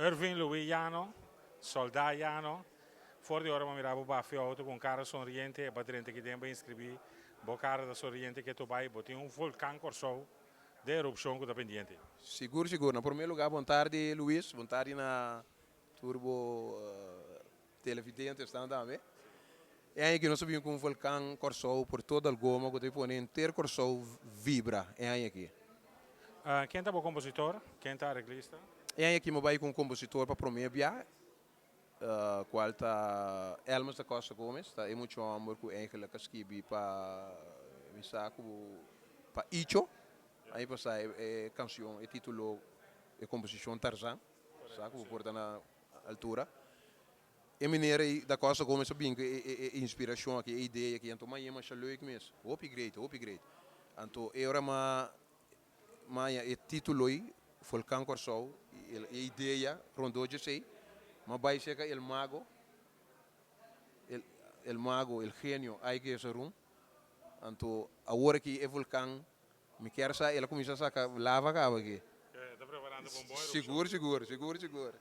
Irving Louis Jano, Soldá Jano, for di ora bo mira bo bafia auto ku un kara sonriente e ba drenta aki den bo inskribí, bo kara ta sonriente ke tur bai, bo tin un volkan Kòrsou den erupshon ku ta pendiente. Sigur sigur. Na promé lugá bon tardi Luis, bon tardi na tur bo televidentesnan tambe. E aña aki nos a bin ku un volkan Kòrsou por todo Algoma ku ta pone henter Kòrsou vibra e aña aki. Ken ta bo kompositor? Ken ta areglista? E aña aki mi bai ku un kompositor pa promé bia, kual ta Elmes da Costa Gomez, ta e mucha hòmber ku eigenlik a skibi pa mi sa ku pa Icho, aña pasá e kanshon, e título, e komposishon Tarzan, sa ku bo por ta na altura. E manera ei da Costa Gomez a bin ku e inspirashon aki, e idea aki, anto m'a yema masha leuk mes, hopi great, hopi great. Anto e ora m'a haña e titulo ei, Volkan Kòrsou, e idea rondó djesei, m'a bai serka el mago, el mago, el genio Ike Jesurun, anto awor aki e volkan, mi kier sa el a kuminsá saka lava kaba aki. E ta preparando pa un bon erupshon. Sigur, sigur, sigur, sigur.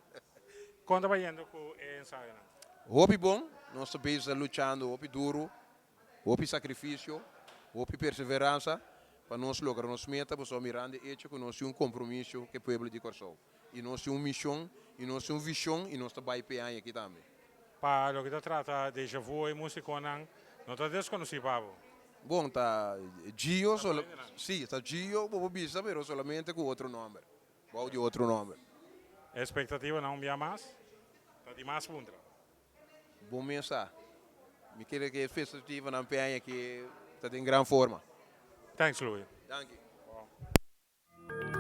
Kon ta bayendo ku e ensayonan? Hopi bon, nos ta bezig ta luchando hopi duru, hopi sakrifisio, hopi perseveransa pa nos logra nos meta, pasobra mirando e echo ku nos tin un kompromiso ku e pueblo di Kòrsou i nos tin un mishon i nos tin un vishon i nos ta bai p'e aña aki tambe. Pa loke ta trata Deja Vu e musikonan no ta deskonosí pa bo? Bon, ta Gio, si, ta Gio bo por bisa pero solamente ku otro nòmber. Bou di otro nomber. Expectativanan un bia mas ta di mas puntra. Bon mes sa. Mi kere ke expectativanan p'e aña aki ta den gran forma. Thanks Louis. Danki. Wow.